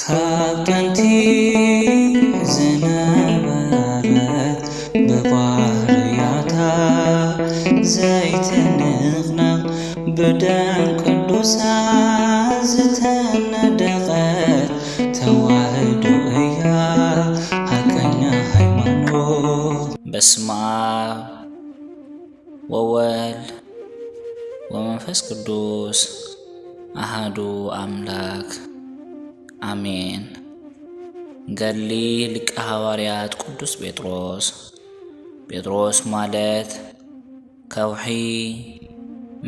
ካብ ጥንቲ ዝነበረት ብባህርያታ ዘይትንቕነቕ ብደም ቅዱሳን ዝተነደቐት ተዋህዶ እያ ሓቀኛ ሃይማኖት። በስመ ኣብ ወወልድ ወመንፈስ ቅዱስ ኣሃዱ ኣምላክ ኣሜን። ገድሊ ሊቀ ሃዋርያት ቅዱስ ጴጥሮስ። ጴጥሮስ ማለት ከውሒ፣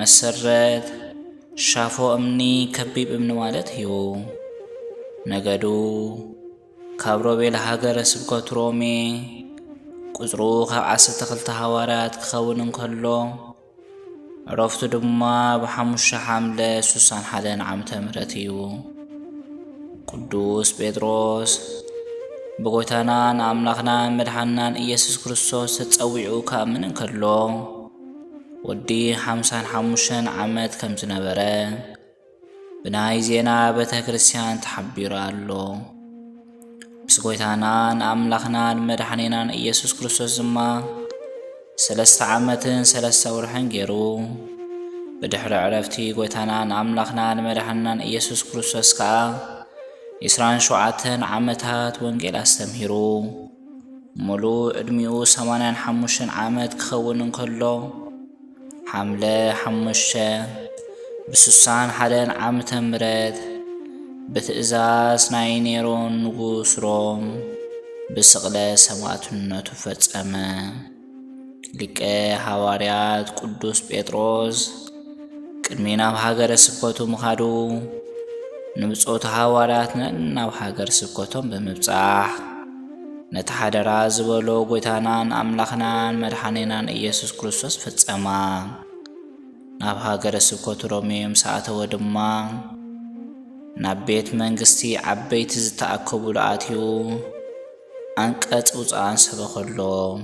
መሰረት፣ ሻፎ እምኒ፣ ከቢብ እምኒ ማለት እዩ። ነገዱ ካብ ሮቤል ሃገረ ስብከት ሮሜ፣ ቁጽሩ ካብ ዓሰርተ ክልተ ሃዋርያት ክኸውን እንከሎ፣ ዕረፍቱ ድማ ብሓሙሽተ ሓምለ ሱሳን ሓደን ዓመተ ምህረት እዩ። ቅዱስ ጴጥሮስ ብጎይታናን ኣምላኽናን መድሓንናን ኢየሱስ ክርስቶስ ተጸዊዑ ክኣምን እንከሎ፣ ወዲ ሓምሳን ሓሙሽተን ዓመት ከም ዝነበረ ብናይ ዜና ቤተ ክርስቲያን ተሓቢሩ ኣሎ። ምስ ጎይታናን ኣምላኽናን መድሓኒናን ኢየሱስ ክርስቶስ ድማ ሰለስተ ዓመትን ሰለስተ ወርሕን ገይሩ፣ ብድሕሪ ዕረፍቲ ጎይታናን ኣምላኽናን መድሓኒናን ኢየሱስ ክርስቶስ ከኣ ዒስራን ሸውዓተን ዓመታት ወንጌል ኣስተምሂሩ፣ ሙሉእ ዕድሚኡ ሰማንያን ሓሙሽተን ዓመት ክኸውን እንከሎ፣ ሓምለ ሓሙሽተ ብስሳን ሓደን ዓመተ ምህረት ብትእዛዝ ናይ ኔሮን ንጉስ ሮም ብስቕለት ሰማእትነቱ ፈጸመ። ሊቀ ሃዋርያት ቅዱስ ጴጥሮስ ቅድሚ ናብ ሃገረ ስብከቱ ምኻዱ፣ ንብጾቱ ሃዋርያት ነናብ ሃገር ስብከቶም ብምብጻሕ፣ ነቲ ሓደራ ዝበሎ ጎይታናን ኣምላኽናን መድሓኒናን ኢየሱስ ክርስቶስ ፈጸማ። ናብ ሃገረ ስብከቱ ሮሜ ምስ ኣተወ ድማ፣ ናብ ቤት መንግስቲ ዓበይቲ ዝተኣከቡሉ ኣትዩ፣ ኣንቀጽ ውጽኣን ሰበኸሎም።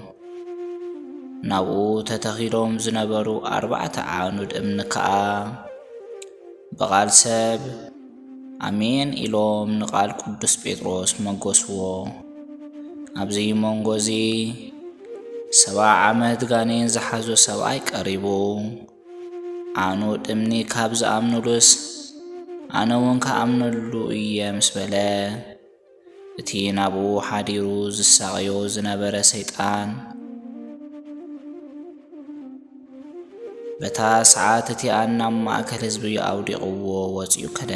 ናብኡ ተተኺሎም ዝነበሩ ኣርባዕተ ኣዕኑድ እምኒ ከኣ፣ ብቓል ሰብ ኣሜን ኢሎም ንቓል ቅዱስ ጴጥሮስ መጎስዎ። ኣብዚ መንጎ እዚ ሰብዓ ዓመት ጋኔን ዝሓዞ ሰብኣይ ቀሪቡ፣ ኣዕኑድ እምኒ ካብ ዝኣምኑሉስ፣ ኣነ እውን ክኣምነሉ እየ ምስ በለ፣ እቲ ናብኡ ሓዲሩ ዝሳቐዮ ዝነበረ ሰይጣን፣ በታ ሰዓት እቲኣ ናብ ማእከል ህዝቢ ኣውዲቕዎ ወጺኡ ከደ።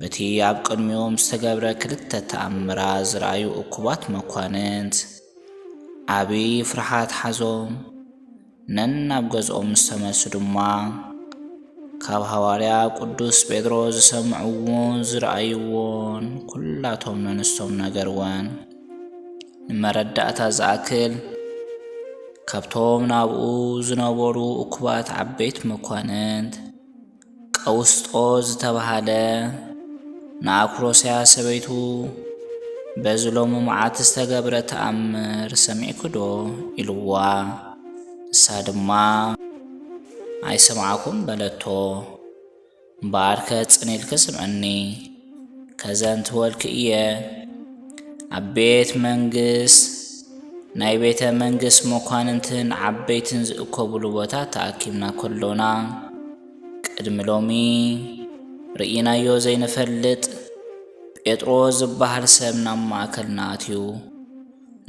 በቲ ኣብ ቅድሚኦም ዝተገብረ ክልተ ተኣምራት ዝረኣዩ እኩባት መኳንንት፣ ዓቢ ፍርሃት ሓዞም። ነናብ ገዝኦም ምስ ተመልሱ ድማ፣ ካብ ሃዋርያ ቅዱስ ጴጥሮስ ዝሰምዕዎን ዝረኣይዎን ኩላቶም ነንስቶም ነገርወን። ንመረዳእታ ዝኣክል፣ ካብቶም ናብኡ ዝነበሩ እኩባት ዓበይቲ መኳንንት፣ ቀውስጦ ዝተባህለ ንኣክሮስያ ሰበይቱ፣ በዚ ሎሚ መዓልቲ ዝተገብረ ተኣምር ሰሚዕኪ ዶ? ኢልዋ። ንሳ ድማ፣ ኣይሰማዕኩን በለቶ። እምበኣርከ ጽን ኢልኪ ስምዕኒ፣ ከዘንትወልኪ እየ። ኣብ ቤት መንግስት፣ ናይ ቤተ መንግስት መኳንንትን ዓበይትን ዝእከቡሉ ቦታ ተኣኪብና ከሎና፣ ቅድሚ ሎሚ ርኢናዮ ዘይንፈልጥ ጴጥሮስ ዝበሃል ሰብ ናብ ማእከልና ኣትዩ፣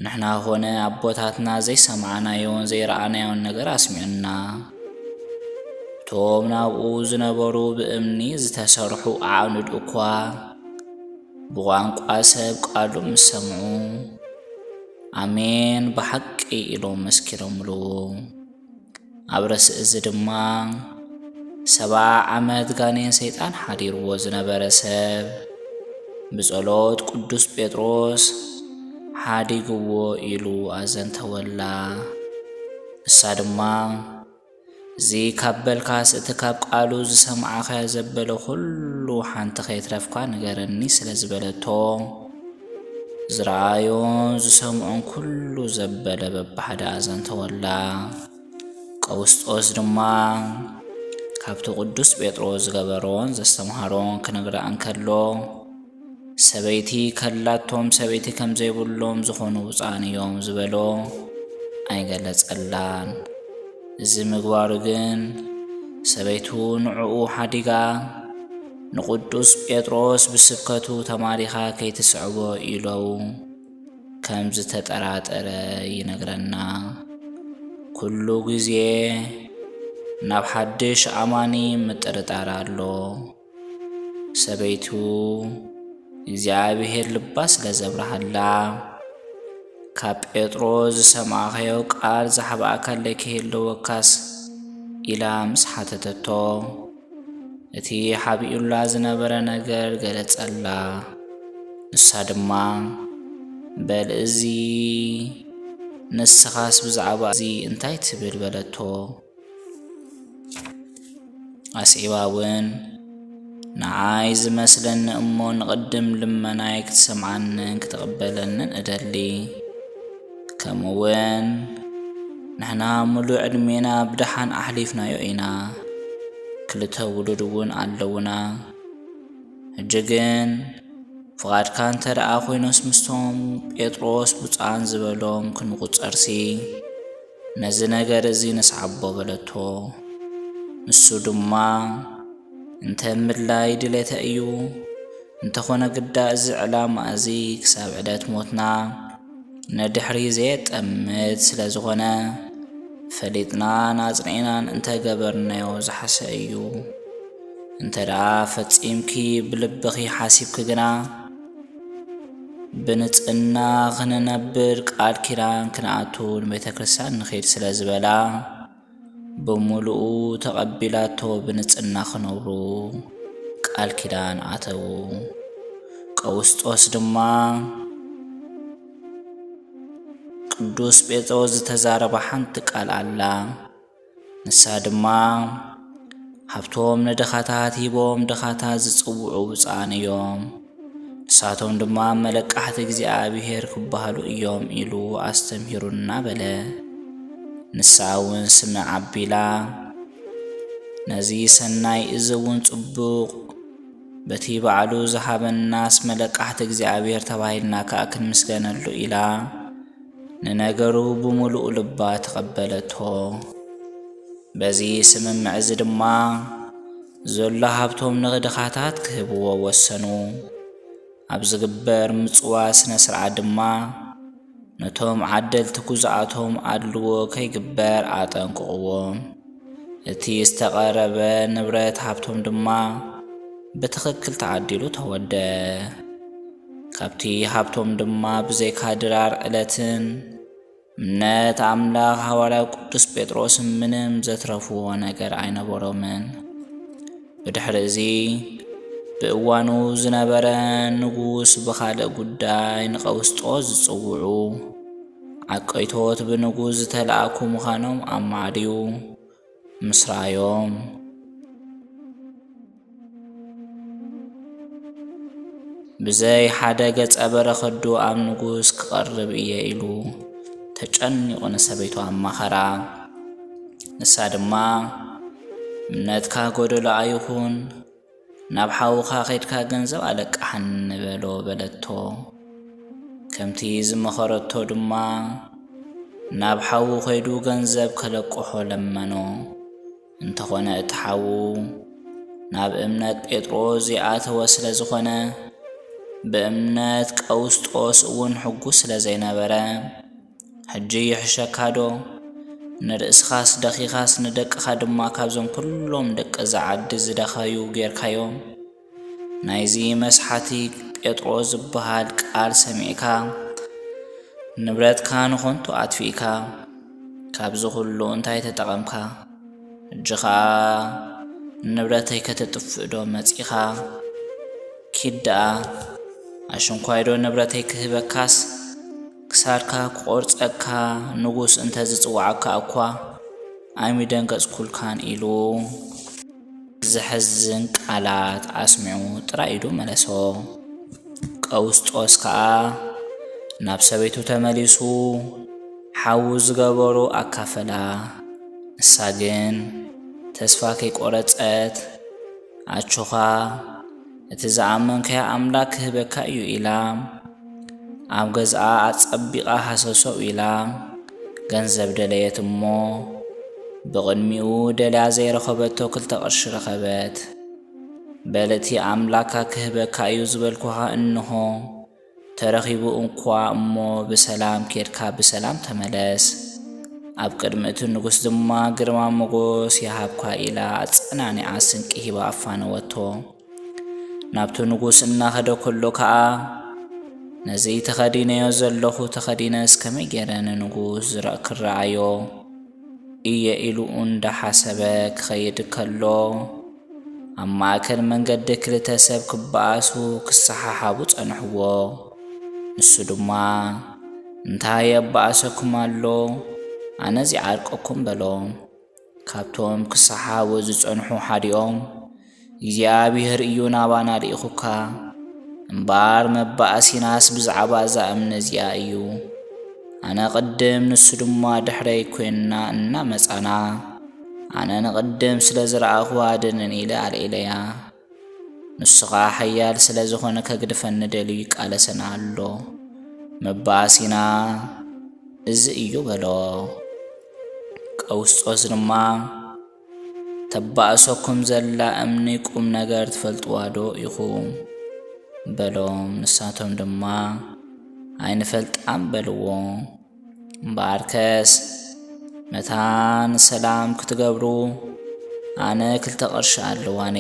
ንሕና ኾነ ኣቦታትና ዘይሰማዕናዮን ዘይረኣናዮን ነገር ኣስሚዑና። እቶም ናብኡ ዝነበሩ ብእምኒ ዝተሰርሑ ኣዕኑድ እኳ ብቋንቋ ሰብ ቃሉ ምስ ሰምዑ፣ ኣሜን ብሓቂ ኢሎም መስኪሮምሉ። ኣብ ርእሲ እዚ ድማ፣ ሰብዓ ዓመት ጋኔን ሰይጣን ሓዲርዎ ዝነበረ ሰብ፣ ብጸሎት ቅዱስ ጴጥሮስ ሓዲግዎ ኢሉ ኣዘንተወላ። ንሳ ድማ፣ እዚ ካብ በልካስ፣ እቲ ካብ ቃሉ ዝሰማዕኻዮ ዘበለ ኩሉ ሓንቲ ከይትረፍካ ንገረኒ ስለ ዝበለቶ፣ ዝረኣዮን ዝሰምዖን ኩሉ ዘበለ በብሓደ ኣዘንተወላ። ቀውስጦስ ድማ ካብቲ ቅዱስ ጴጥሮስ ዝገበሮን ዘስተምሃሮን ክነግራ እንከሎ፣ ሰበይቲ ከላቶም ሰበይቲ ከም ዘይብሎም ዝኾኑ ብፁዓን እዮም ዝበሎ ኣይገለጸላን። እዚ ምግባሩ ግን ሰበይቱ ንዕኡ ሓዲጋ ንቅዱስ ጴጥሮስ ብስብከቱ ተማሪኻ ከይትስዕቦ ኢለው ከም ዝተጠራጠረ ይነግረና። ኩሉ ግዜ ናብ ሓድሽ ኣማኒ ምጥርጣር ኣሎ። ሰበይቱ እግዚኣብሔር ልባ ስለ ዘብርሃላ፣ ካብ ጴጥሮስ ዝሰማዕካዮ ቃል ዝሓብኣካለይ ከይህልወካስ ኢላ ምስ ሓተተቶ፣ እቲ ሓቢኡላ ዝነበረ ነገር ገለጸላ። ንሳ ድማ፣ በል እዚ ንስኻስ ብዛዕባ እዚ እንታይ ትብል? በለቶ። ኣስዒባ እውን፣ ንዓይ ዝመስለኒ እሞ ንቕድም ልመናይ ክትሰምዓንን ክትቕበለንን እደሊ። ከምኡ እውን ንሕና ምሉእ ዕድሜና ብደሓን ኣሕሊፍናዮ ኢና። ክልተ ውሉድ እውን ኣለውና። ሕጂ ግን ፍቓድካ እንተ ደኣ ኮይኑስ ምስቶም ጴጥሮስ ብፁዓን ዝበሎም ክንቁጸርሲ ነዚ ነገር እዚ ንስዓቦ በለቶ። ንሱ ድማ እንተ ምድላይ ድሌተ እዩ፣ እንተኾነ ግዳ እዚ ዕላማ እዚ ክሳብ ዕለት ሞትና ንድሕሪ ዘየጠምት ስለ ዝኾነ፣ ፈሊጥናን ኣጽኒዕናን እንተገበርናዮ ዝሓሸ እዩ። እንተ ደኣ ፈጺምኪ ብልብኺ ሓሲብኪ ግና፣ ብንጽህና ክንነብር ቃል ኪዳን ክንኣቱ ንቤተ ክርስቲያን ንኺድ ስለ ዝበላ፣ ብምሉኡ ተቐቢላቶ ብንጽህና ክነብሩ ቃል ኪዳን ኣተዉ። ቀውስጦስ ድማ ቅዱስ ጴጥሮስ ዝተዛረባ ሓንቲ ቃል ኣላ። ንሳ ድማ፣ ሃብቶም ንድኻታት ሂቦም ድኻታት ዝጽውዑ ብፁዓን እዮም፣ ንሳቶም ድማ መለቃሕቲ እግዚኣብሔር ክበሃሉ እዮም ኢሉ ኣስተምሂሩና በለ። ንሳ እውን ስምዕ ኣቢላ፣ ነዚ ሰናይ፣ እዚ እውን ጽቡቕ፣ በቲ ባዕሉ ዝሃበናስ መለቃሕቲ እግዚኣብሔር ተባሂልና ከኣ ክንምስገነሉ ኢላ ንነገሩ ብምሉእ ልባ ተቐበለቶ። በዚ ስምምዕ እዚ ድማ ዘሎ ሃብቶም ንድኻታት ክህብዎ ወሰኑ። ኣብ ዝግበር ምጽዋ ስነ ስርዓት ድማ ነቶም ዓደልቲ ግዙኣቶም ኣድልዎ ከይግበር ኣጠንቅቕዎም። እቲ ዝተቐረበ ንብረት ሃብቶም ድማ ብትኽክል ተዓዲሉ ተወደ። ካብቲ ሃብቶም ድማ ብዘይካ ድራር ዕለትን እምነት ኣምላኽ ሃዋርያ ቅዱስ ጴጥሮስን ምንም ዘትረፍዎ ነገር ኣይነበሮምን። ብድሕሪ እዚ ብእዋኑ ዝነበረ ንጉስ ብኻልእ ጉዳይ ንቀውስጦስ ዝጽውዑ ዓቀይቶት ብንጉስ ዝተላእኩ ምዃኖም ኣማዕድዩ ምስራዮም፣ ብዘይ ሓደ ገጸ በረኸት ዶ ኣብ ንጉስ ክቐርብ እየ ኢሉ ተጨኒቑ ንሰበይቱ ኣማኸራ። ንሳ ድማ፣ እምነትካ ጎደሎ ኣይኹን፣ ናብ ሓውኻ ኸይድካ ገንዘብ ኣለቃሓኒ በሎ በለቶ። ከምቲ ዝመኸረቶ ድማ ናብ ሓዉ ኸይዱ ገንዘብ ከለቅሖ ለመኖ። እንተኾነ እቲ ሓዉ ናብ እምነት ጴጥሮስ ዝኣተወ ስለ ዝኾነ፣ ብእምነት ቀውስጦስ እውን ሕጉስ ስለ ዘይነበረ፣ ሕጂ ይሕሸካ ዶ? ንርእስኻስ ደኺኻስ ንደቅኻ ድማ ካብዞም ኩሎም ደቂ እዛ ዓዲ ዝደኸዩ ጌርካዮም። ናይዚ መስሓቲ ጴጥሮስ ዝበሃል ቃል ሰሚዕካ፣ ንብረትካ ንኾንቱ ኣጥፊእካ፣ ካብዚ ኩሉ እንታይ ተጠቐምካ? ሕጂ ኸኣ ንብረተይ ከተጥፍእ ዶ መጺኻ? ኪድ ደኣ፣ ኣሽንኳይዶ ንብረተይ ክህበካስ፣ ክሳድካ ክቖርጸካ ንጉስ እንተ ዝጽውዓካ እኳ ኣይምደንገጽኩልካን ኢሉ ዘሕዝን ቃላት ኣስሚዑ ጥራይ ኢዱ መለሶ። ቀውስጦስ ከኣ ናብ ሰበይቱ ተመሊሱ ሓዉ ዝገበሮ ኣካፈላ። ንሳ ግን ተስፋ ከይቆረጸት ኣጆኻ፣ እቲ ዝኣመንካዮ ኣምላክ ክህበካ እዩ ኢላ ኣብ ገዝኣ ኣጸቢቓ ሃሰሰው ኢላ ገንዘብ ደለየት እሞ ብቕድሚኡ ደልያ ዘይረኸበቶ ክልተ ቅርሺ ረኸበት። በል እቲ ኣምላካ ክህበካ እዩ ዝበልኩኻ እንሆ ተረኺቡ እንኳ እሞ ብሰላም ኬድካ ብሰላም ተመለስ። ኣብ ቅድሚ እቲ ንጉስ ድማ ግርማ ሞጎስ ይሃብካ ኢላ ኣጸናኒዓ ስንቂ ሂባ ኣፋነወቶ። ናብቲ ንጉስ እናኸደ ከሎ ከኣ ነዚ ተኸዲነዮ ዘለኹ ተኸዲነስ ከመይ ገይረ ንንጉስ ዝረ-፣ ክረኣዮ እየ ኢሉ እንዳሓሰበ ክኸይድ ከሎ ኣብ ማእከል መንገዲ ክልተ ሰብ ክበኣሱ ክሰሓሓቡ ጸንሕዎ። ንሱ ድማ እንታይ የባኣሰኩም ኣሎ? ኣነ ዚዓርቀኩም በሎም። ካብቶም ክሰሓሓቡ ዝጸንሑ ሓዲኦም እግዚኣብሔር እዩ ናባና ልኢኹካ። እምበኣር መባእሲናስ ብዛዕባ እዛ እምኒ እዚኣ እዩ። ኣነ ቅድም ንሱ ድማ ድሕረይ ኮይንና እናመጻና፣ ኣነ ንቅድም ስለ ዝረኣኹዋ ድንን ኢለ ኣልዒለያ። ንሱ ኸኣ ሓያል ስለ ዝኾነ ከግድፈኒ ደልዩ ይቃለሰና ኣሎ። መባእሲና እዚ እዩ በሎ። ቀውስጦስ ድማ ተባእሰኩም ዘላ እምኒ ቁም ነገር ትፈልጥዋ ዶ ኢኹም? በሎም። ንሳቶም ድማ ኣይንፈልጣን በልዎ። እምበኣርከስ መታን ሰላም ክትገብሩ ኣነ ክልተ ቅርሺ ኣለዋኒ፣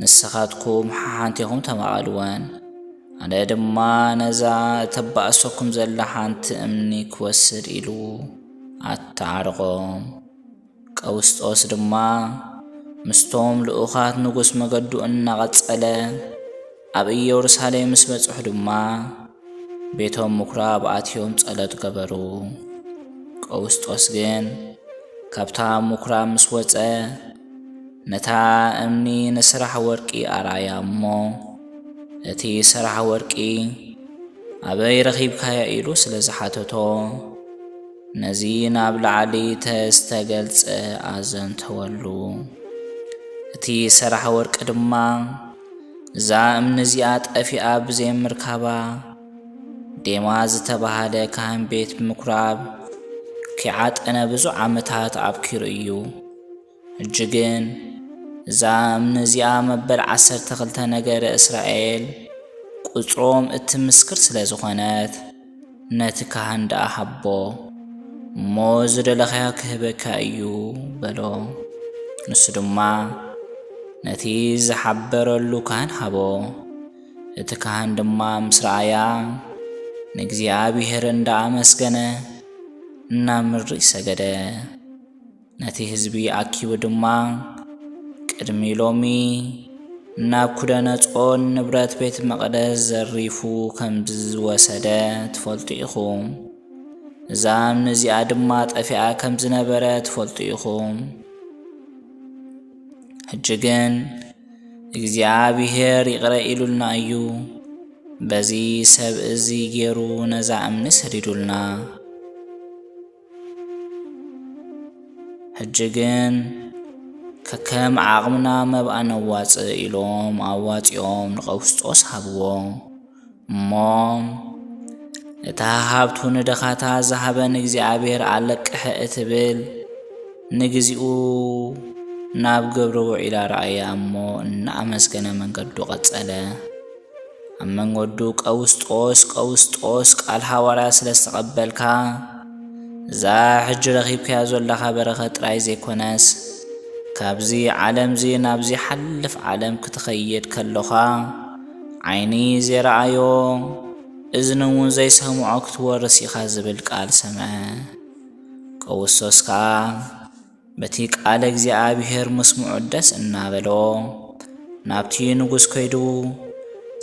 ንስኻትኩም ሓሓንቲኹም ተማቐልወን፣ ኣነ ድማ ነዛ እተባእሰኩም ዘላ ሓንቲ እምኒ ክወስድ ኢሉ ኣተዓረቖም። ቀውስጦስ ድማ ምስቶም ልኡኻት ንጉስ መገዱ እናቐጸለ ኣብ ኢየሩሳሌም ምስ በጽሑ ድማ ቤቶም ምኩራብ ኣትዮም ጸሎት ገበሩ። ቀውስጦስ ግን ካብታ ምኩራብ ምስ ወጸ ነታ እምኒ ንስራሕ ወርቂ ኣርኣያ እሞ እቲ ስራሕ ወርቂ ኣበይ ረኺብካዮ ኢሉ ስለ ዝሓተቶ ነዚ ናብ ላዕሊ ተዝተገልጸ ኣዘንተወሉ። እቲ ሰራሕ ወርቂ ድማ እዛ እምኒ እዚኣ ጠፊኣ ብዘይምርካባ ዴማ ዝተባህለ ካህን ቤት ምኩራብ ኪዓጠነ ብዙሕ ዓመታት ኣብኪሩ እዩ። ሕጂ ግን እዛ እምኒ እዚኣ መበል ዓሰርተ ክልተ ነገደ እስራኤል ቁጽሮም እትምስክር ስለ ዝኾነት ነቲ ካህን ደኣ ሃቦ እሞ ዝደለኻዮ ክህበካ እዩ በሎ። ንሱ ድማ ነቲ ዝሓበረሉ ካህን ሃቦ። እቲ ካህን ድማ ምስ ረኣያ ንእግዚኣብሔር እንዳኣመስገነ እናብ ምድሪ ሰገደ። ነቲ ህዝቢ ኣኪቡ ድማ ቅድሚ ሎሚ ናብ ኩደነጾን ንብረት ቤት መቕደስ ዘሪፉ ከም ዝወሰደ ትፈልጡ ኢኹም። እዛ እምኒ እዚኣ ድማ ጠፊኣ ከም ዝነበረ ትፈልጡ ኢኹም። ሕጂ ግን እግዚኣብሔር ይቕረ ኢሉልና እዩ። በዚ ሰብ እዚ ገይሩ ነዛ እምኒ ሰዲዱልና። ሕጂ ግን ከከም ዓቕምና መብኣ ነዋጽእ ኢሎም ኣዋጺኦም ንቀውስጦስ ሃብዎ። እሞ እታ ሃብቱ ንድኻታ ዝሃበ ንእግዚኣብሔር ኣለቅሐ እትብል ንግዚኡ ናብ ግብሪ ውዒላ ረኣያ እሞ እናኣመስገነ መንገዱ ቀጸለ። ኣብ መንገዱ ቀውስጦስ፣ ቀውስጦስ ቃል ሃዋርያ ስለ ዝተቐበልካ እዛ ሕጂ ረኺብካያ ዘለኻ በረኸት ጥራይ ዘይኮነስ ካብዚ ዓለምዚ ናብዚ ሓልፍ ዓለም ክትኸይድ ከሎኻ ዓይኒ ዘይረኣዮ እዝኒ እውን ዘይሰምዖ ክትወርስ ኢኻ ዝብል ቃል ሰምዐ። ቀውስጦስ ከኣ በቲ ቃለ እግዚኣብሔር ምስምዑ ደስ እናበሎ ናብቲ ንጉስ ከይዱ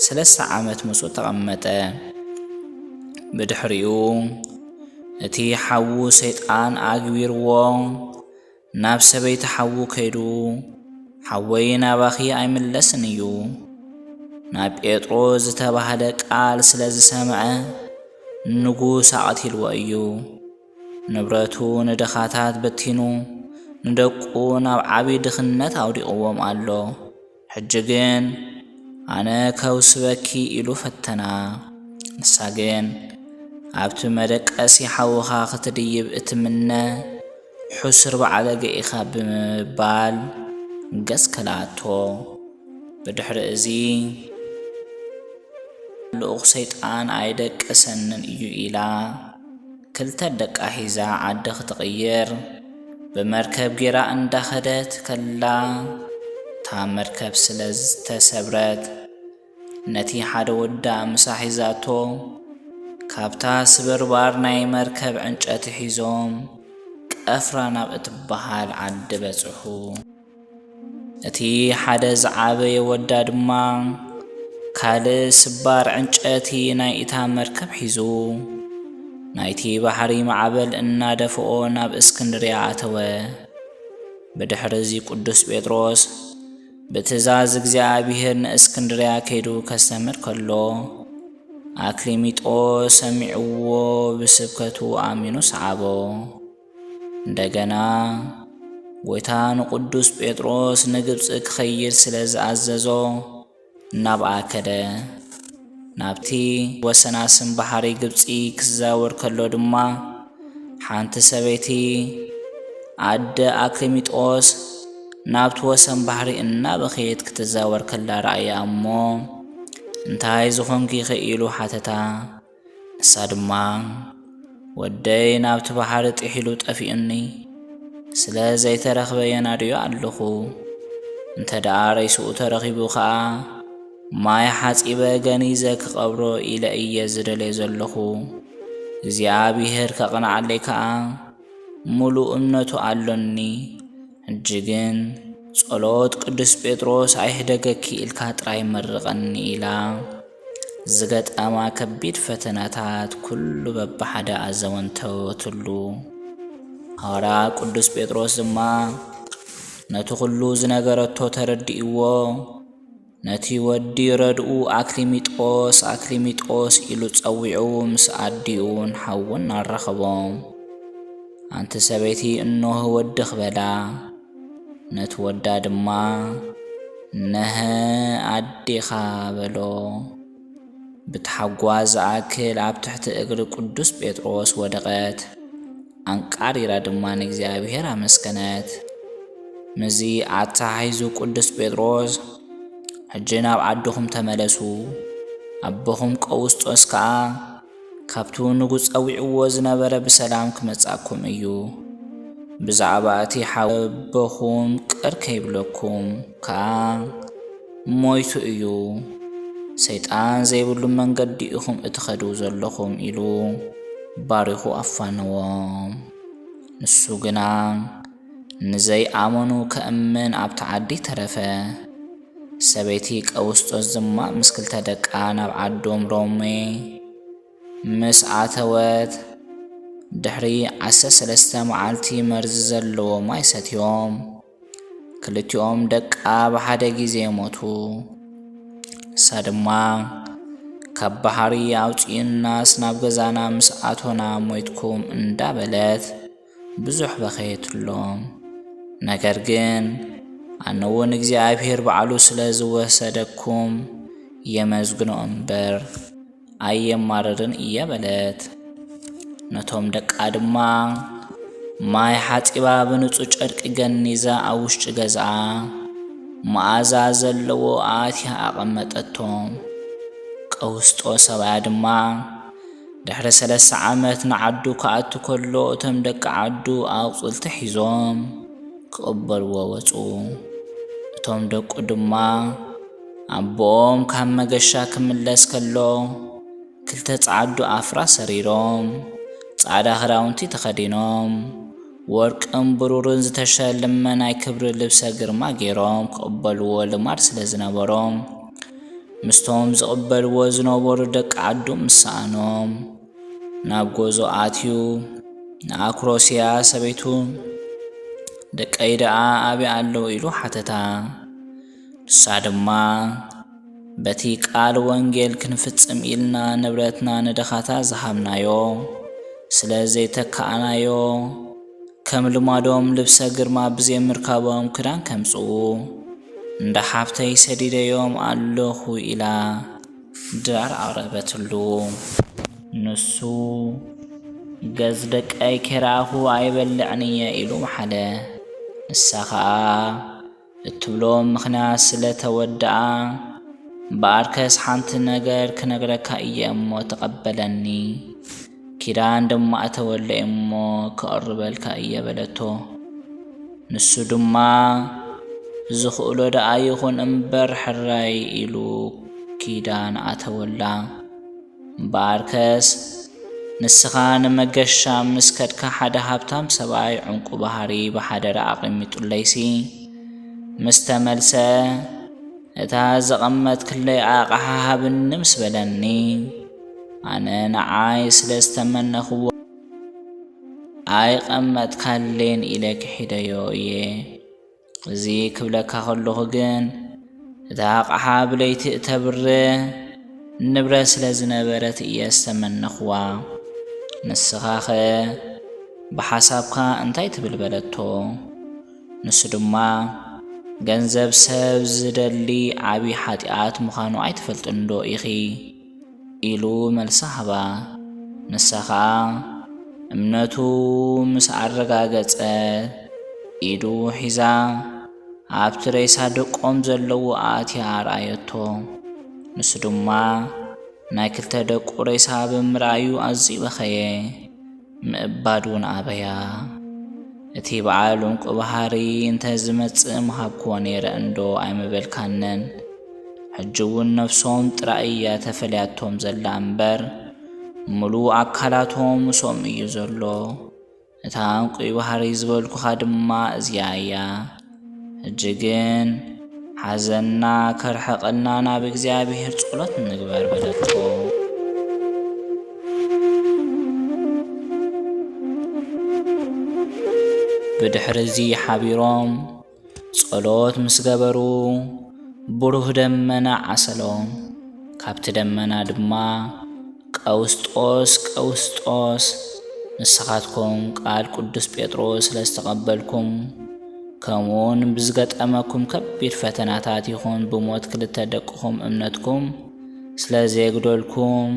ሰለስተ ዓመት ምስኡ ተቐመጠ። ብድሕሪኡ እቲ ሓዉ ሰይጣን ኣግቢርዎ ናብ ሰበይቲ ሓዉ ከይዱ ሓወይ ናባኺ ኣይምለስን እዩ ናብ ጴጥሮስ ዝተባህለ ቃል ስለ ዝሰምዐ ንጉስ ኣቐቲልዎ እዩ። ንብረቱ ንድኻታት በቲኑ ንደቁ ናብ ዓቢ ድኽነት ኣውዲቕዎም ኣሎ። ሕጂ ግን ኣነ ከውስበኪ ኢሉ ፈተና። ንሳ ግን ኣብቲ መደቀሲ ሓውኻ ክትድይብ እትምነ ሕሱር በዓለገ ኢኻ ብምባል ገጽ ከልኣቶ። ብድሕሪ እዚ ልኡኽ ሰይጣን ኣይደቅሰንን እዩ ኢላ ክልተ ደቃ ሒዛ ዓዲ ክትቕይር ብመርከብ ጌራ እንዳኸደት ከላ፣ እታ መርከብ ስለ ዝተሰብረት፣ ነቲ ሓደ ወዳ ምሳ ሒዛቶ፣ ካብታ ስብርባር ናይ መርከብ ዕንጨቲ ሒዞም ቀፍራ ናብ እትበሃል ዓዲ በጽሑ። እቲ ሓደ ዝዓበየ ወዳ ድማ ካልእ ስባር ዕንጨቲ ናይ እታ መርከብ ሒዙ፣ ናይቲ ባሕሪ ማዕበል እናደፍኦ ናብ እስክንድርያ ኣተወ። ብድሕሪ እዚ ቅዱስ ጴጥሮስ ብትእዛዝ እግዚኣብሔር ንእስክንድርያ ከይዱ ከስተምር ከሎ፣ ኣክሊሚጦስ ሰሚዕዎ ብስብከቱ ኣሚኑ ሰዓቦ። እንደገና ጎይታ ንቅዱስ ጴጥሮስ ንግብጺ ክኸይድ ስለ ዝኣዘዞ ናብኣ ከደ። ናብቲ ወሰናስን ባሕሪ ግብጺ ክዛወር ከሎ ድማ ሓንቲ ሰበይቲ ኣደ ኣክሊሚጦስ ናብቲ ወሰን ባሕሪ እናበኸየት ክትዛወር ከላ ረኣያ እሞ፣ "እንታይ ዝኾንኪ ኢኺ?" ኢሉ ሓተታ። ንሳ ድማ፣ "ወደይ ናብቲ ባሕሪ ጥሒሉ ጠፊኡኒ፣ ስለ ዘይተረኽበ የናድዮ ኣለኹ። እንተ ደኣ ሬስኡ ተረኺቡ ኸኣ፣ ማይ ሓጺበ ገኒዘ ክቐብሮ ኢለ እየ ዝደልዮ ዘለኹ። እግዚኣብሔር ከቕንዓለይ ከኣ ምሉእ እምነቱ ኣሎኒ። ሕጂ ግን ጸሎት ቅዱስ ጴጥሮስ ኣይሕደገኪ ኢልካ ጥራይ መርቐኒ" ኢላ ዝገጠማ ከቢድ ፈተናታት ኩሉ በብሓደ ኣዘወንተወትሉ። ሃዋርያ ቅዱስ ጴጥሮስ ድማ ነቲ ኩሉ ዝነገረቶ ተረዲእዎ፣ ነቲ ወዲ ረድኡ ኣክሊሚጦስ፣ ኣክሊሚጦስ ኢሉ ጸዊዑ ምስ ኣዲኡን ሓዉን ኣራኸቦም። "ኣንቲ ሰበይቲ፣ እንሆ ወድኺ" በላ። ነቲ ወዳ ድማ፣ "ነሀ ኣዴኻ" በሎ። ብታሕጓስ ዝኣክል ኣብ ትሕቲ እግሪ ቅዱስ ጴጥሮስ ወደቐት። ኣንቃሪራ ድማ ንእግዚኣብሔር ኣመስገነት። ምስዚ ኣተሓሒዙ ቅዱስ ጴጥሮስ፣ "ሕጂ ናብ ዓድኹም ተመለሱ፣ ኣቦኹም ቀውስጦስ ከኣ ካብቲ ንጉስ ጸዊዕዎ ዝነበረ ብሰላም ክመጻኩም እዩ። ብዛዕባ እቲ ሓው ኣቦኹም ቅር ከይብለኩም ከኣ ሞይቱ እዩ። ሰይጣን ዘይብሉ መንገዲ ኢኹም እትኸዱ ዘለኹም" ኢሉ ባሪኹ ኣፋነዎም። ንሱ ግና ንዘይኣመኑ ከእምን ኣብታ ዓዲ ተረፈ። ሰበይቲ ቀውስጦስ ድማ ምስ ክልተ ደቃ ናብ ዓዶም ሮሜ ምስ ኣተወት፣ ድሕሪ ዓሰርተ ሰለስተ መዓልቲ መርዚ ዘለዎ ማይ ሰትዮም፣ ክልቲኦም ደቃ ብሓደ ግዜ ሞቱ። ንሳ ድማ፣ "ካብ ባሕሪ ኣውጽኡናስ ናብ ገዛና ምስ ኣቶና ሞይትኩም" እንዳበለት ብዙሕ በኸየትሎም። ነገር ግን፣ "ኣነ እውን እግዚኣብሔር ባዕሉ ስለ ዝወሰደኩም የመስግኖ እምበር ኣየማርርን እየ" በለት። ነቶም ደቃ ድማ ማይ ሓጺባ ብንጹህ ጨርቂ ገኒዛ ኣብ ውሽጢ ገዝኣ መኣዛ ዘለዎ ኣእትያ ኣቐመጠቶም። ቀውስጦ ሰብኣያ ድማ ድሕሪ ሰለስተ ዓመት ንዓዱ ክኣቱ ከሎ፣ እቶም ደቂ ዓዱ ኣቑጽልቲ ሒዞም ክቕበልዎ ወጹ። እቶም ደቁ ድማ ኣቦኦም ካብ መገሻ ክምለስ ከሎ፣ ክልተ ጻዓዱ ኣፍራስ ሰሪሮም፣ ጻዕዳ ክዳውንቲ ተኸዲኖም፣ ወርቅን ብሩርን ዝተሸለመ ናይ ክብሪ ልብሰ ግርማ ገይሮም ክቕበልዎ ልማድ ስለ ዝነበሮም፣ ምስቶም ዝቕበልዎ ዝነበሩ ደቂ ዓዱ ምስ ሰኣኖም፣ ናብ ጎዞ ኣትዩ ንኣክሮስያ ሰበይቱ፣ "ደቀይ ደኣ ኣበይ ኣለዉ?" ኢሉ ሓተታ። ንሳ ድማ፣ "በቲ ቃል ወንጌል ክንፍጽም ኢልና ንብረትና ንድኻታት ዝሃብናዮ፣ ስለ ዘይተካእናዮ፣ ከም ልማዶም ልብሰ ግርማ ብዘይምርካቦም ክዳን ከምጽኡ፣ "እንዳ ሓብተይ ሰዲደዮም ኣለኹ" ኢላ ድራር ኣቕረበትሉ። ንሱ፣ "ገጽ ደቀይ ከይረኣኹ ኣይበልዕን እየ" ኢሉ መሓለ። ንሳ ኸኣ፣ "እትብሎ ምኽንያት ስለ ተወድኣ፣ እምበኣርከስ ሓንቲ ነገር ክነግረካ እየ እሞ ተቐበለኒ። ኪዳን ድማ እተወለይ እሞ ክቕርበልካ እየ" በለቶ። ንሱ ድማ፣ "ዝኽእሎ ደኣ ይኹን እምበር ሕራይ" ኢሉ ኪዳን ኣተወላ። እምበኣርከስ ንስኻ ንመገሻ ምስ ከድካ፣ ሓደ ሃብታም ሰብኣይ ዕንቁ ባህሪ ብሓደራ ኣቐሚጡለይሲ ምስ ተመልሰ፣ "እታ ዘቐመጥክለይ ኣቕሓ ሃብኒ" ምስ በለኒ፣ ኣነ ንዓይ ስለ ዝተመነኽዎ "ኣይቐመጥካሌን" ኢለ ክሒደዮ እየ። እዚ ክብለካ ከለኹ ግን፣ እታ ኣቕሓ ብለይቲ እተብርህ ንብረት ስለ ዝነበረት እየ ዝተመነኽዋ። ንስኻኸ ብሓሳብካ እንታይ ትብል? በለቶ። ንሱ ድማ፣ "ገንዘብ ሰብ ዝደሊ ዓቢ ሓጢኣት ምዃኑ ኣይትፈልጥንዶ ኢኺ?" ኢሉ መልሲ ሃባ። ንሳ ኸኣ እምነቱ ምስ ኣረጋገጸ፣ ኢዱ ሒዛ ኣብቲ ሬሳ ደቆም ዘለዉ ኣእትያ ኣርኣየቶ። ንሱ ድማ ናይ ክልተ ደቁ ሬሳ ብምርኣዩ ኣዝዩ በኸየ። ምእባድ እውን ኣበያ። እቲ በዓል ዕንቁ ባህሪ እንተ ዝመጽእ ምሃብክዎ ነይረ እንዶ ኣይምበልካንን። ሕጂ እውን ነፍሶም ጥራይ እያ ተፈልያቶም ዘላ እምበር፣ ምሉእ ኣካላቶም ምስኦም እዩ ዘሎ። እታ ዕንቁ ባህሪ ዝበልኩኻ ድማ እዚኣ እያ። ሕጂ ግን ሓዘንና ከርሕቐልና ናብ እግዚኣብሔር ጸሎት ንግበር በለቶ። ብድሕሪ እዚ ሓቢሮም ጸሎት ምስ ገበሩ፣ ብሩህ ደመና ዓሰሎም። ካብቲ ደመና ድማ ቀውስጦስ፣ ቀውስጦስ፣ ንስኻትኩም ቃል ቅዱስ ጴጥሮስ ስለ ዝተቐበልኩም፣ ከምኡውን ብዝገጠመኩም ከቢድ ፈተናታት ይኹን ብሞት ክልተ ደቅኹም እምነትኩም ስለ ዘየጉደልኩም፣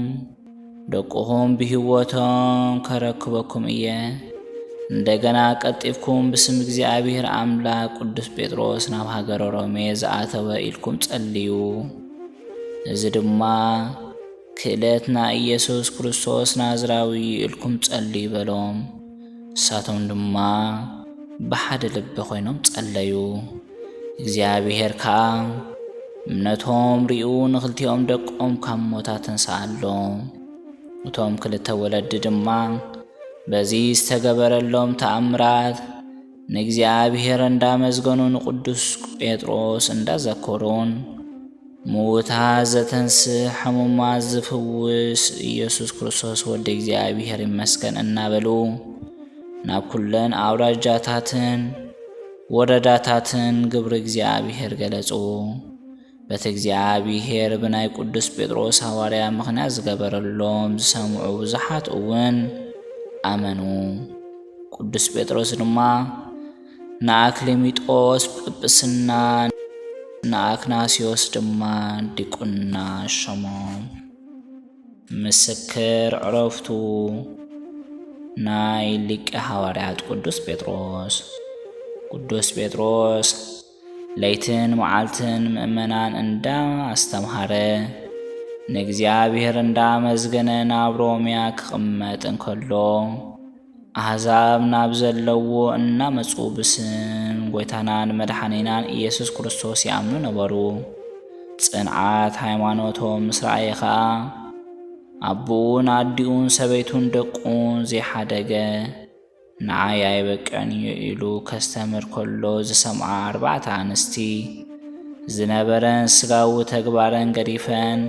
ደቅኹም ብህይወቶም ከረክበኩም እየ። እንደገና ቀልጢፍኩም ብስም እግዚኣብሔር ኣምላክ ቅዱስ ጴጥሮስ ናብ ሃገረ ሮሜ ዝኣተወ ኢልኩም ጸልዩ። እዚ ድማ ክእለት ናይ ኢየሱስ ክርስቶስ ናዝራዊ እዩ ኢልኩም ጸልዩ በሎም። ንሳቶም ድማ ብሓደ ልቢ ኮይኖም ጸለዩ። እግዚኣብሔር ከኣ እምነቶም ሪኡ ንኽልቲኦም ደቆም ካብ ሞት ኣተንስኣሎም። እቶም ክልተ ወለዲ ድማ በዚ ዝተገበረሎም ተኣምራት ንእግዚኣብሔር እንዳመስገኑ ንቅዱስ ጴጥሮስ እንዳዘከሩን ምዉታት ዘተንስእ ሕሙማት ዝፍውስ ኢየሱስ ክርስቶስ ወዲ እግዚኣብሔር ይመስገን እናበሉ ናብ ኩለን ኣውራጃታትን ወረዳታትን ግብሪ እግዚኣብሔር ገለጹ። በቲ እግዚኣብሔር ብናይ ቅዱስ ጴጥሮስ ሃዋርያ ምኽንያት ዝገበረሎም ዝሰምዑ ብዙሓት እውን ኣመኑ። ቅዱስ ጴጥሮስ ድማ ንኣክሊሚጦስ ጵጵስና፣ ንኣክናስዮስ ድማ ዲቁና ሸሞም። ምስክር ዕረፍቱ ናይ ሊቀ ሃዋርያት ቅዱስ ጴጥሮስ። ቅዱስ ጴጥሮስ ለይትን መዓልትን ምእመናን እንዳ ኣስተምሃረ፣ ንእግዚኣብሔር እንዳ ኣመስገነ ናብ ሮምያ ክቕመጥ እንከሎ፣ ኣሕዛብ ናብ ዘለዎ እናመጹ ብስም ጐይታናን መድሓኒናን ኢየሱስ ክርስቶስ ይኣምኑ ነበሩ። ጽንዓት ሃይማኖቶም ምስ ረኣየ ኸኣ፣ ኣቦኡን ኣዲኡን ሰበይቱን ደቁን ዘይሓደገ፣ ንዓይ ኣይበቅዕን እዩ ኢሉ ከስተምር ከሎ ዝሰምዓ ኣርባዕተ ኣንስቲ ዝነበረን ስጋዊ ተግባረን ገዲፈን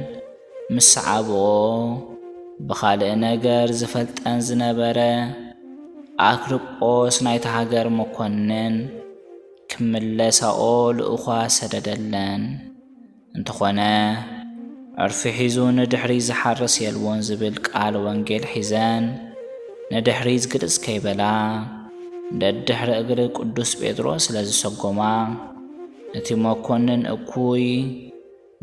ምስ ሰዓብኦ፣ ብኻልእ ነገር ዝፈልጠን ዝነበረ ኣክርጶስ ናይታ ሃገር መኮንን ክምለሳኦ ልኡዃ ሰደደለን። እንተኾነ፣ ዕርፊ ሒዙ ንድሕሪት ዝሓርስ የልቦን ዝብል ቃል ወንጌል ሒዘን ንድሕሪት ግልጽ ከይበላ፣ ደድሕሪ እግሪ ቅዱስ ጴጥሮስ ስለ ዝሰጎማ፣ እቲ መኮንን እኩይ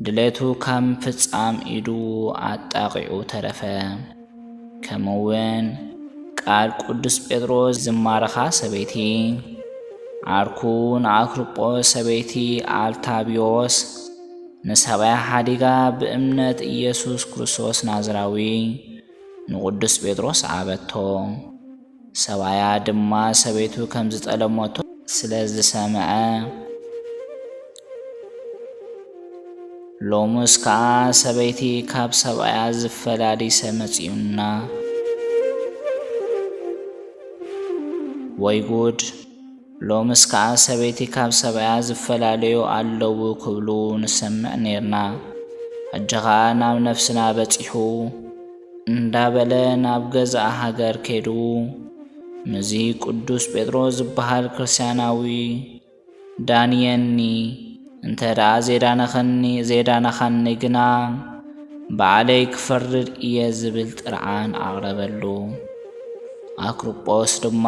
ድሌቱ ካብ ምፍጻም ኢዱ ኣጣቒዑ ተረፈ። ከምኡውን ቃል ቅዱስ ጴጥሮስ ዝማረኻ ሰበይቲ፣ ዓርኩ ንኣክርጶስ ሰበይቲ ኣልታብዮስ ንሰብኣያ ሓዲጋ ብእምነት ኢየሱስ ክርስቶስ ናዝራዊ ንቅዱስ ጴጥሮስ ኣበቶ። ሰብኣያ ድማ ሰበይቱ ከም ዝጠለመቶ ስለ ዝሰምዐ፣ ሎምስ ከኣ ሰበይቲ ካብ ሰብኣያ ዝፈላሊ ሰብ መጺኡና። ወይ ጉድ! ሎምስ ከኣ ሰበይቲ ካብ ሰብኣያ ዝፈላለዩ ኣለዉ ክብሉ ንሰምዕ ኔርና። ሕጂ ኸኣ ናብ ነፍስና በጺሑ እንዳበለ ናብ ገዛእ ሃገር ከይዱ፣ ምስዚ ቅዱስ ጴጥሮስ ዝበሃል ክርስትያናዊ ዳንየኒ፣ እንተ ደኣ ዜዳነኸኒ-፣ ዜዳነኻኒ ግና፣ ባዕለይ ክፈርድ እየ ዝብል ጥርዓን ኣቕረበሉ። ኣክርጶስ ድማ፣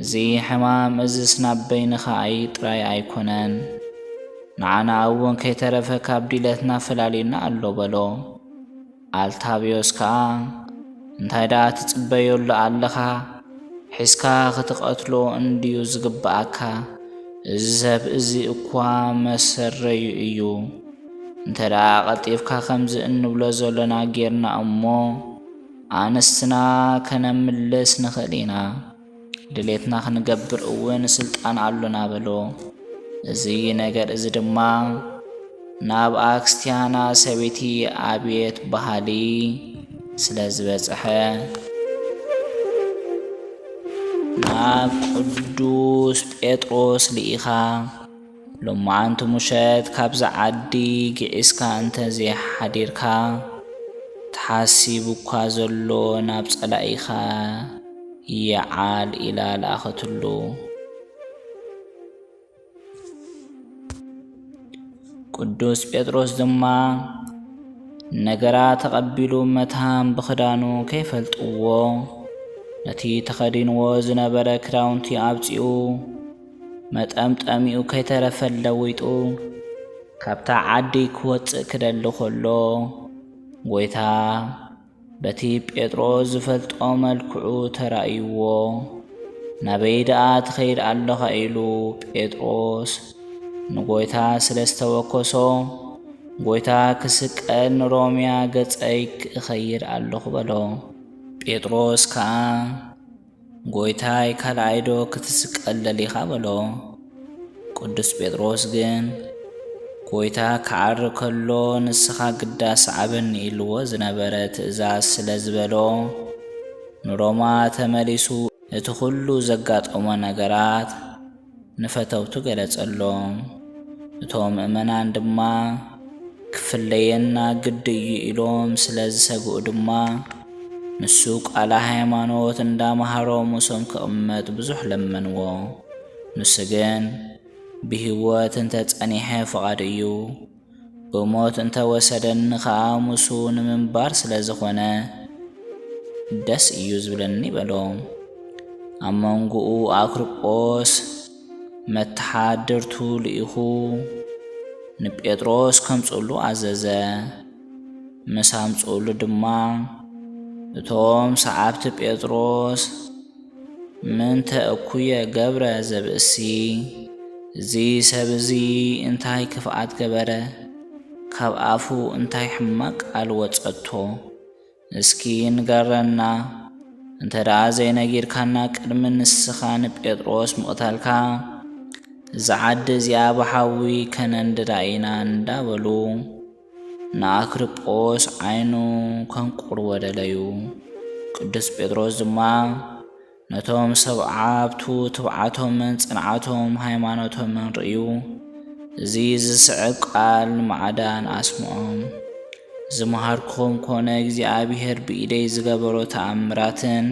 እዚ ሕማም እዝስ ናብ በይንኻ ኣይ-፣ ጥራይ ኣይኮነን፣ ንዓና እውን ከይተረፈ ካብ ድሌትና ፈላልዩና ኣሎ በሎ። ኣልታብዮስ ከኣ፣ እንታይ ደኣ ትጽበየሉ ኣለኻ? ሒዝካ ክትቐትሎ እንድዩ ዝግብኣካ። እዚ ሰብ እዚ እኳ መሰረዩ እዩ። እንተ ደኣ ቀልጢፍካ ከምዚ እንብሎ ዘሎና ጌርና እሞ፣ ኣንስትና ከነምልስ ንኽእል ኢና። ድሌትና ክንገብር እውን ስልጣን ኣሎና በሎ። እዚ ነገር እዚ ድማ ናብ ኣክስቲያና ሰበይቲ ኣብየት በሃሊ ስለ ዝበጽሐ፣ ናብ ቅዱስ ጴጥሮስ ልኢኻ፣ ሎማዓንቲ ሙሸት ካብዛ ዓዲ ግዒዝካ እንተ ዘይሓዲርካ፣ ተሓሲቡ እኳ ዘሎ ናብ ጸላኢኻ ይዓል ኢላ ለኣኸትሉ። ቅዱስ ጴጥሮስ ድማ ነገራ ተቐቢሉ መታን ብኽዳኑ ከይፈልጥዎ ነቲ ተኸዲንዎ ዝነበረ ክዳውንቲ ኣብጺኡ መጠምጠሚኡ ከይተረፈ ለዊጡ ካብታ ዓዲ ክወጽእ ክደሊ ከሎ፣ ጎይታ በቲ ጴጥሮስ ዝፈልጦ መልክዑ ተራእይዎ፣ ናበይ ደኣ ትኸይድ ኣለኻ? ኢሉ ጴጥሮስ ንጎይታ ስለ ዝተወከሶ፣ ጎይታ ክስቀል ንሮምያ ገጸይ ክኸይድ ኣለኹ በሎ። ጴጥሮስ ከኣ፣ ጎይታይ፣ ካልኣይዶ ክትስቀል ደሊኻ? በሎ። ቅዱስ ጴጥሮስ ግን፣ ጎይታ ክዓሪ ከሎ ንስኻ ግዳ ስዓበኒ ኢልዎ ዝነበረ ትእዛዝ ስለ ዝበሎ፣ ንሮማ ተመሊሱ እቲ ኹሉ ዘጋጠሞ ነገራት ንፈተውቱ ገለጸሎም። እቶም ምእመናን ድማ፣ ክፍለየና ግዲ እዩ ኢሎም ስለ ዝሰግኡ ድማ፣ ንሱ ቃለ ሃይማኖት እንዳመሃሮም ምስኦም ክቕመጥ ብዙሕ ለመንዎ። ንሱ ግን፣ ብህይወት እንተ ጸኒሐ ፍቓዱ እዩ፣ ብሞት እንተ ወሰደኒ ኸኣ ምስኡ ንምንባር ስለ ዝኾነ ደስ እዩ ዝብለኒ በሎም። ኣብ መንጎኡ ኣክርጶስ መተሓድርቱ ልኢኹ ንጴጥሮስ ከምጽእሉ ኣዘዘ። ምስ ኣምጽእሉ ድማ እቶም ሰዓብቲ ጴጥሮስ፣ "ምንተ እኩየ ገብረ ዘብእሲ፣ እዚ ሰብ እዚ እንታይ ክፍኣት ገበረ? ካብ ኣፉ እንታይ ሕማቕ ቃል ወጸቶ? እስኪ ንገረና፣ እንተ ደኣ ዘይነጊርካና ቅድሚ ንስኻ ንጴጥሮስ ምቕታልካ፣ እዛ ዓዲ እዚኣ ብሓዊ ከነንድዳ ኢና" እንዳበሉ ንኣክርጶስ ዓይኑ ከንቁርዎ ደለዩ። ቅዱስ ጴጥሮስ ድማ ነቶም ሰብዓብቱ ትብዓቶምን ጽንዓቶም ሃይማኖቶምን ርእዩ፣ እዚ ዝስዕብ ቃል ማዕዳን ኣስምዖም። ዝመሃርኩም ኮነ እግዚኣብሔር ብኢደይ ዝገበሮ ተኣምራትን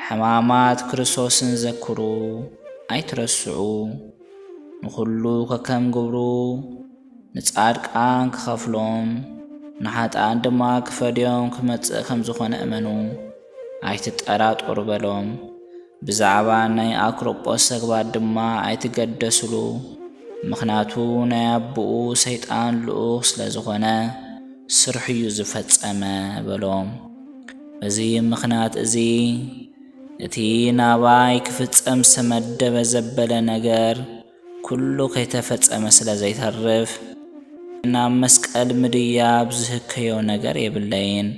ሕማማት ክርስቶስን ዘክሩ፣ ኣይትረስዑ። ንኹሉ ከከም ግብሩ ንጻድቃን ክኸፍሎም፣ ንሓጥኣን ድማ ክፈድዮም ክመጽእ ከም ዝኾነ እመኑ፣ ኣይትጠራጠሩ በሎም። ብዛዕባ ናይ ኣክሮጶስ ተግባር ድማ ኣይትገደስሉ። ምኽንያቱ ናይ ኣቦኡ ሰይጣን ልኡኽ ስለ ዝኾነ ስርሑ እዩ ዝፈጸመ በሎም። በዚ ምኽንያት እዚ እቲ ናባይ ክፍጸም ዝተመደበ ዘበለ ነገር ኩሉ ከይተፈጸመ ስለ ዘይተርፍ ናብ መስቀል ምድያብ ዝህከዮ ነገር የብለይን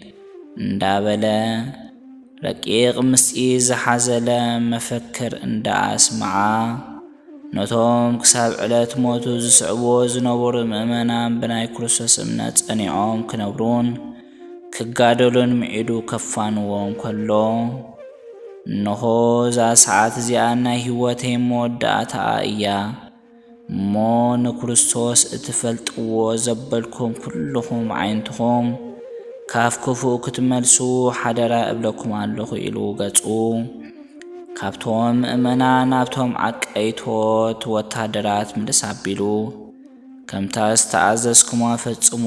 እንዳበለ ረቂቕ ምስጢር ዝሓዘለ መፈክር እንዳኣስመዓ ነቶም ክሳብ ዕለት ሞቱ ዝስዕብዎ ዝነበሩ ምእመናን ብናይ ክርስቶስ እምነት ጸኒዖም ክነብሩን ክጋደሉን ምዒዱ ከፋንዎም ከሎ፣ እንሆ እዛ ሰዓት እዚኣ ናይ ህይወተይ መወዳእታኣ እያ። እሞ ንክርስቶስ እትፈልጥዎ ዘበልኩም ኩልኹም ዓይንትኹም ካብ ክፉእ ክትመልሱ ሓደራ እብለኩም ኣለኹ ኢሉ ገጹ ካብቶም ምእመናን ናብቶም ዓቀይቶት ወታደራት ምልስ ኣቢሉ፣ ከምታ ዝተኣዘዝኩሞ ፈጽሙ።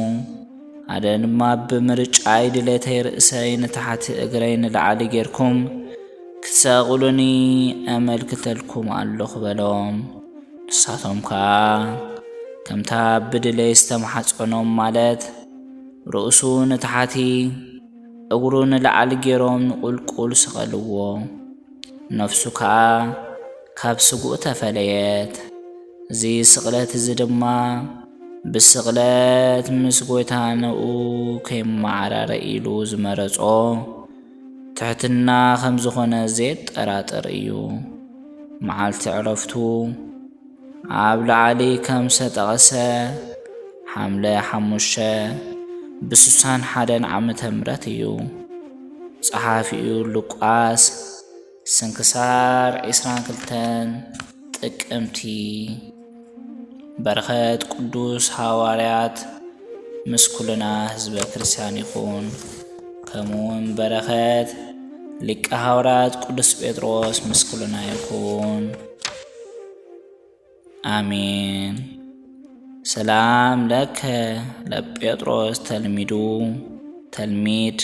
ኣነ ድማ ብምርጫይ ድሌተይ ርእሰይ ንታሕቲ እግረይ ንላዕሊ ጌርኩም ክትሰቕሉኒ ኣመልክተልኩም ኣለኹ በሎም። ንሳቶም ከኣ ከምታ ብድሌይ ዝተማሕጸኖም ማለት ርእሱ ንታሕቲ እግሩ ንላዕሊ ጌሮም ንቁልቁል ሰቐልዎ። ነፍሱ ከኣ ካብ ስጉእ ተፈለየት። እዚ ስቕለት እዚ ድማ ብስቕለት ምስ ጎይታንኡ ከይመዓራረ ኢሉ ዝመረጾ ትሕትና ከም ዝኾነ ዘየጠራጥር እዩ። መዓልቲ ዕረፍቱ ኣብ ላዕሊ ከም ዝተጠቕሰ ሓምለ ሓሙሽተ ብስሳን ሓደን ዓመተ ምህረት እዩ። ጸሓፊኡ ሉቃስ። ስንክሳር ዕስራን ክልተን ጥቅምቲ። በረኸት ቅዱስ ሃዋርያት ምስ ኩልና ህዝበ ክርስቲያን ይኹን። ከምኡውን በረኸት ሊቀ ሃዋርያት ቅዱስ ጴጥሮስ ምስ ኩልና ይኹን። ኣሜን። ሰላም ለከ ለጴጥሮስ ተልሚዱ፣ ተልሚድ